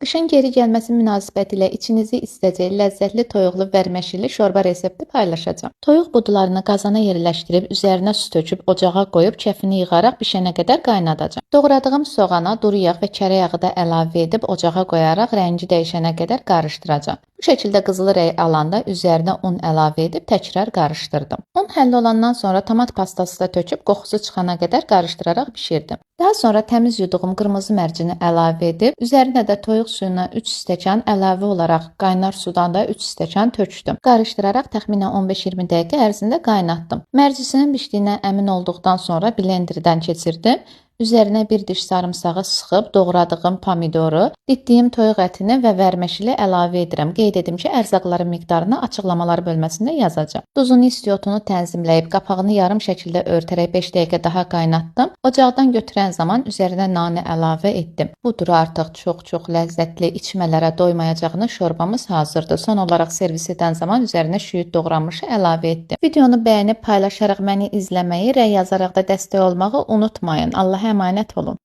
Qışın geri gəlməsi münasibətilə içinizi isitəcək ləzzətli toyuqlu vərməşili şorba resepti paylaşacağam. Toyuq budlarını qazana yerləşdirib, üzərinə su töküb ocağa qoyub kəfini yığaraq bişənə qədər qaynadacağam. Doğradığım soğana duru yağ və kərə yağı da əlavə edib ocağa qoyaraq rəngi dəyişənə qədər qarışdıracağam. Bu şəkildə qızılı rəng alanda üzərinə un əlavə edib təkrar qarışdırdım. Un həll olandan sonra tomat pastası da töküb qoxusu çıxana qədər qarışdıraraq bişirdim. Daha sonra təmiz yuduğum qırmızı mərcini əlavə edib, üzərinə də toyuq suyundan 3 stəkan əlavə olaraq qaynar sudan da 3 stəkan tökdüm. Qarışdıraraq təxminən 15-20 dəqiqə ərzində qaynatdım. Mərcisinin bişdiyinə əmin olduqdan sonra blenderdən keçirdim. Üzərinə bir diş sarımsağı sıxıb doğradığım pomidoru, ditdiyim toyuq ətini və vərməşili əlavə edirəm. Qeyd edim ki, ərzaqların miqdarını açıqlamalar bölməsində yazacağam. Duzunu, istiotunu tənzimləyib qapağını yarım şəkildə örtərək 5 dəqiqə daha qaynatdım. Ocaqdan götürən zaman üzərinə nanə əlavə etdim. Budur artıq çox-çox ləzzətli, içmələrə doymayacağınız şorbamız hazırdır. Son olaraq servis edən zaman üzərinə şüyüd doğranmışı əlavə etdim. Videonu bəyənib paylaşaraq məni izləməyi, rəy yazaraq da dəstək olmağı unutmayın. Allaha əmanət olun.